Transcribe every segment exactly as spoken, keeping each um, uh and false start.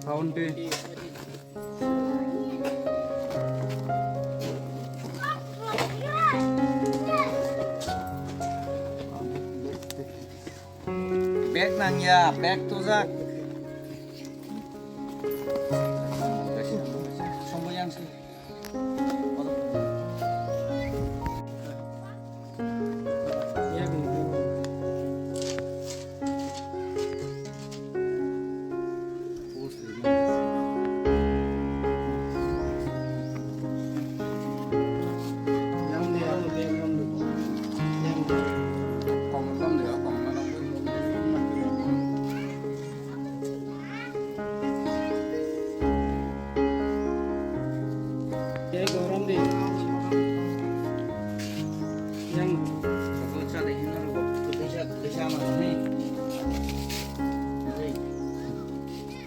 Fountain. Bag nangya, bag tujak. Songbo yang sih.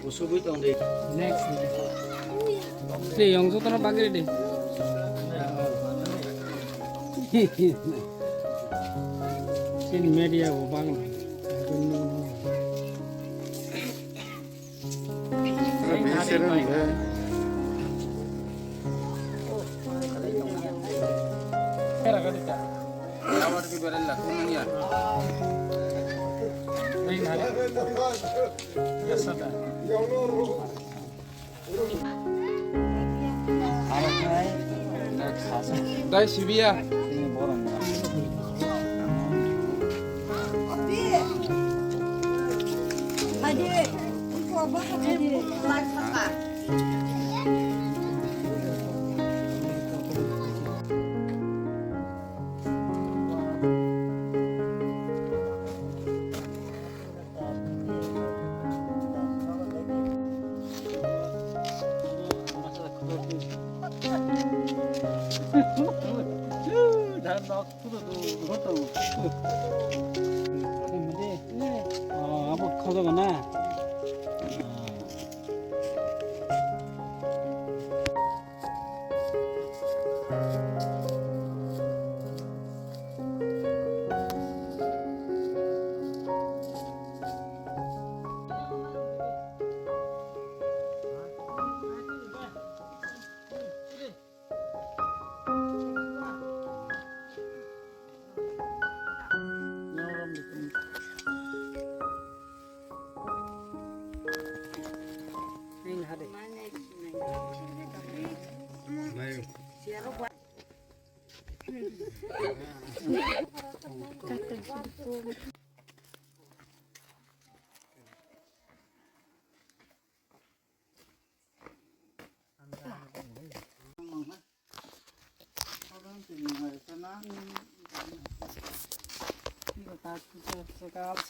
Usubui tong di. Next. Di, yang joto no bagri di. Sini media bo bang. Dai sibiya. Abo khodo na.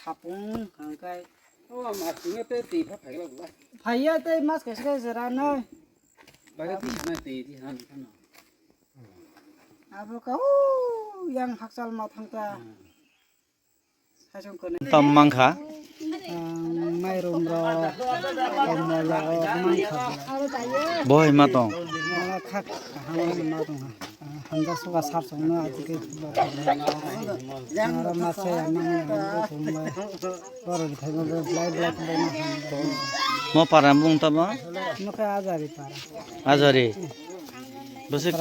Sapung hangkai. O mas tungwi tei twi pha phaikla bwla. Phaiya tei mas kaisa kaisa rano. Baga twi na tei twi han khano. Abo ka o yang hakchal ma thangta. Tam mangkha. Mairum rok, komol rok mangkha. Bohai ma tong. Mala khak kaham ma tong. Hamjak suka sap songno atike. Aro masa ya mangya hamjak songno. Borok ni thaibo blai blai khwlaino hamjak. Mo para bung tamo? Mo khe Ajari para. Ajari. Bwswk,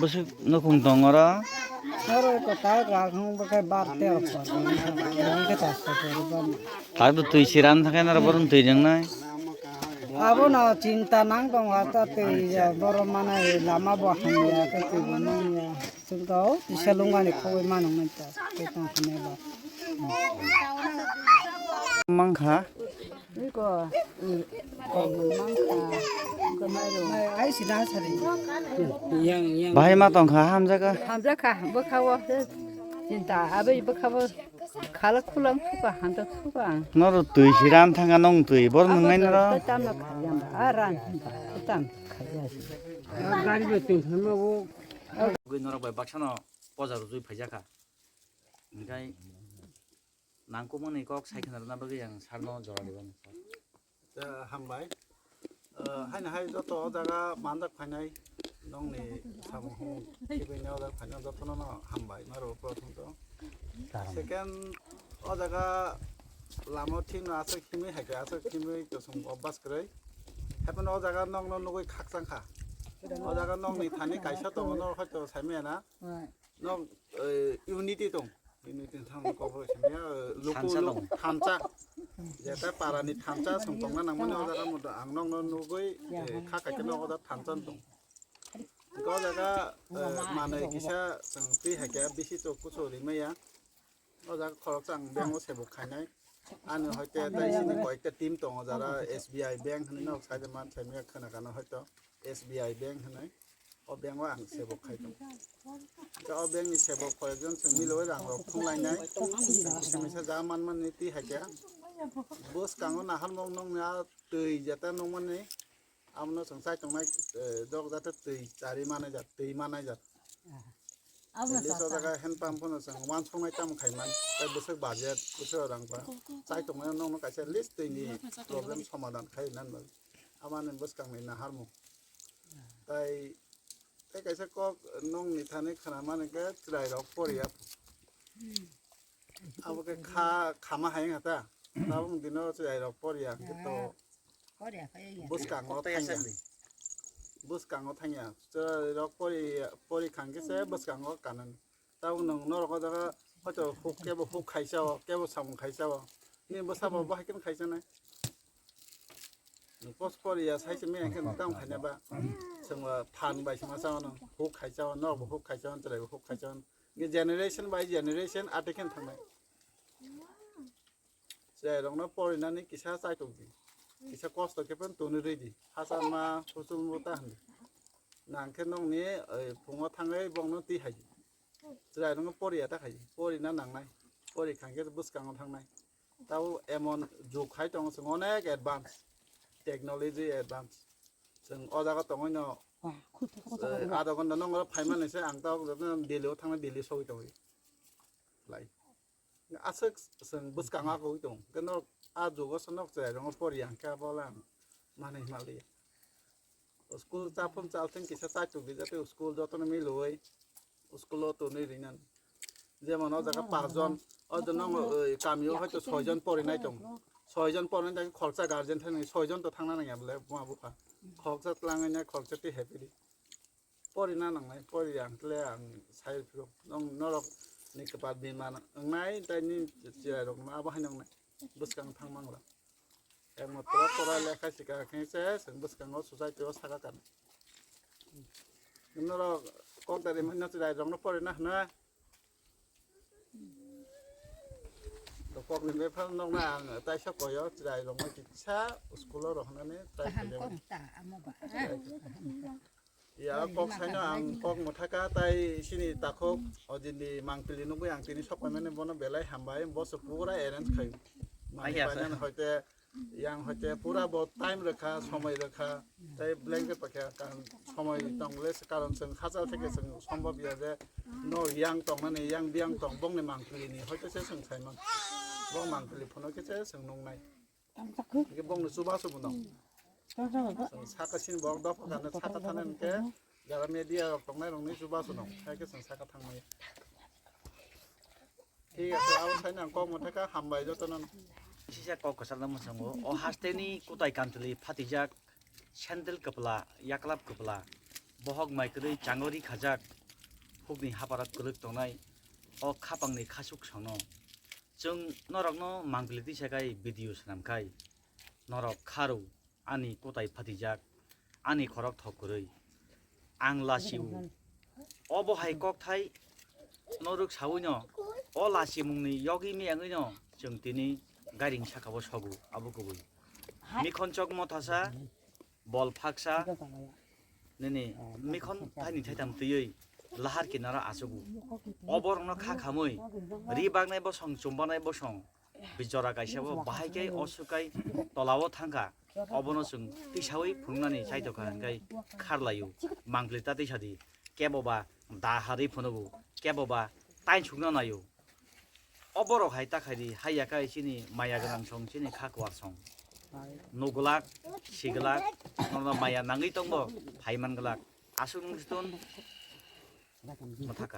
bwswk nukhung tong oro? Oro ko tai rakhung bwkhe bar tero por. Bwkhe ta sa por ban. Hai bo twi siran thangkhe naro borom twi ringnai. Abo no chinta nang tong ha ta twi ya borom manai lama bo hamya ta twi bo manya. Chwng to tisa lungani khogwi mano nang ta twi tong khane ba. Mangkha. Iko, mm, ko mangkha. Ko mairum. Ai sida sari. Yang, yang. Bahai ma tongkha hamjaka. Hamjaka bwkha o. Chinta abai bwkha o. Khala khulang thuka hamjak thuka. Noro twi siran thanga nong twi bor nwngnai noro. Tam na khayam. Aran tam khayam. Gari be twi thama o. Gwi norok bai baksano poja rujui phaijaka. Hinkhe nangkukmani kok sai khna rwna bagwi ang sarno jora rwmani, sir. Hambai. Haino hai joto o jaga manjak phainai nongni samung humung khibaini o jaga phainai jotono no hambai maro prothom to. Second o jaga lama thik no aswk himwi hai khe aswk himwi to chwng obas kwrwi. Haphano o jaga nokno nugwi khakchang kha. O jaga nokni thani kaisa tongo, norok hoito saimaya na. Nok, eh, unity tong. Unity thang kok saimaya, eh, luku Thansa luk-, tong. Thansa. Jeta parani thansa song tongna nangmani o jaga mudo ang nokno nugwi, eh, kha kha khe nok o jaga thansa tong. Go jaga, eh, manwi kisa chwng twi hai khe bisi to kusu rimaya. O jaga khoroksa ang bank o sebok khainai. Ani hoite tai sini koikta team tongo jara S B I bank hinwi nok saida man saimaya khana kana hoito S B I bank hinwi. O bank o ang sebok khai tongo. Ka o bank ni sebok koyekjon chwng miloi rang rok thung lainai. Kisa misa ja man man ni twi hai khe. Bwskango nahar mok nokni a twi jeta nokmani. Abono chwng chai tongnai, eh, jok jate twi chari manai jat, twi manai jat. Aboni At least o sasa. Jaga hand pump phano chwng uansuknai tamo khai man, tei bwswk budget, bwswk rang ba. Chai tongnai nokno kaisa at least twi ni problem somadan khai nan ba. Aboni bwskang ni naharmung. Tai, tei kaisa kok nokni thani khana mani khe chwrai rok poriya. Abo khe kha, khama hai wngkha ta. Tabuk dino chwrai rok poriya, hwnkhe to Korea kaya ya. Bwskango Korea thangya. Sandi. Bwskango thangya. Chwrai rok pori, pori khangkhe se bwskango kanan. Tabuk nwng norok o jaga hoito huk kebo huk khaisa o, kebo samung khaisa o. Ni bwsa bo bahai khe khaisa nai. Post poriya sai se me khe tam khaina ba. Sengwa phan bai se masa o nang huk khaisa o, norok bo huk khaisa o, chwrai bo huk khaisa o. Ni generation by generation ate khe thangnai. Chwrai rokno porinani kisa chaitok di. Kisa kosto khe phano tonwi rwi di. Hachal ma huchul mo ta hwn di. Nang khe nokni, eh, phungo thangwi bokno twi hai di. Chwrai rokno poriya ta khai di. Porina nangnai. Pori khang khe bwskango thangnai. Tabo emon jug hai tongo chwng onek advance. Technology advance. Chwng o jaga tongwi no, eh, adha ghonta nokno phaimani se ang tabuk joto Delhi o thangna Delhi sogwi tongwi. Lai. Aswk chwng bwskango agwi tong. Khe norok a jugo se nok chwrai rokno poriya hwnkhe abo le ang manwi hwnliya. School chaphum chalthing kisa chaitok di jate school jotono miloi school o tonwi rinani. Jemon o jaga pas jon, o jono, eh, kami o hoito soi jon porinai tong. Soi jon porinai tong khoroksa guardian thani soi jon to thangna nangya bole buma bupha. Khoroksa twlangwi nai khoroksa twi happy di. Porina nangnai, pori ang tle ang sai phiro. Nong norok ni kwpal bima wngnai, tai ni chwrai rok ma abo hai nongnai. Bwskang thang mangla. Ekmatro pora lekha sika khe se chwng bwskango society o saka kan. Norok kok dari mano chwrai rokno porina hwna. Dokok ni befal nokna ang taisa koyo chwrai rokno kisa school o rohornani try Kaham khainai. Kong ta amo ba. Ya, kok saino ang kok mwthaka tai sini takhuk o dini mangpili nugwi ang tini sok paimani bono belai hambai, bo se pura arrange khai. Mani Ayya, painani sir. Hoite yang hoite pura bo time rwkha, somoi rwkha, tai blanket pakha kan somoi tongle se karon chwng hachal theke chwng sombhob ya je no yang tongnani yang biang tong bongni mangpili ni hoite se chwng saiman. Bo mangpili phuno khe se chwng nungnai. Hingke bongni chubachu bo nong. Chwng saka sini borok dopha kano saka thana hingke jara media rok tongnai rokni chubachu nong. Hai khe chwng saka thangmani. Thik ase, abo saino ang kok mwthaka hambai jotono. Sisa kok kwchangno mwchungo. O hasteni kwtai kantwlwi phatijak, sandal kwpla, yaklap kwpla, bohok mai kwrwi chango ri khajak, hukni haparok kwlwk tongnai. O khapangni khasuk songno. Chwng norokno mangpili tisa khai video swnam khai. Norok kharo ani kwtai phatijak, ani khorok thok kwrwi. Ang lasi-o. Obo hai kokthai norok sawino, o lasimungni yogwi miyangwino chwng tini gairing sakao sogo, abo kubui. Mikhonchok mothasa, bol phaksa, nini mikhon thaini thaitham twiwi lahar kinaro achugo. O borokno kha khamwi, ri baknai bosong, chumbanai bosong, bijora kaisa bo bahai khe o sukai tolao thangkha. Obono chwng tisawi phunuknani chaitokha hwnkhe kharlaio. Mangpili ta tisadi, kebo ba da harwi phunugo, kebo ba tain sukna naio. O borok hai ta khaidi, hai ya kai chini maya gwnang song, chini kha kwar song. Nuglak, siglak, norno maya nangwi tongbo, phai man glak. Aswk nung siton mwthaka.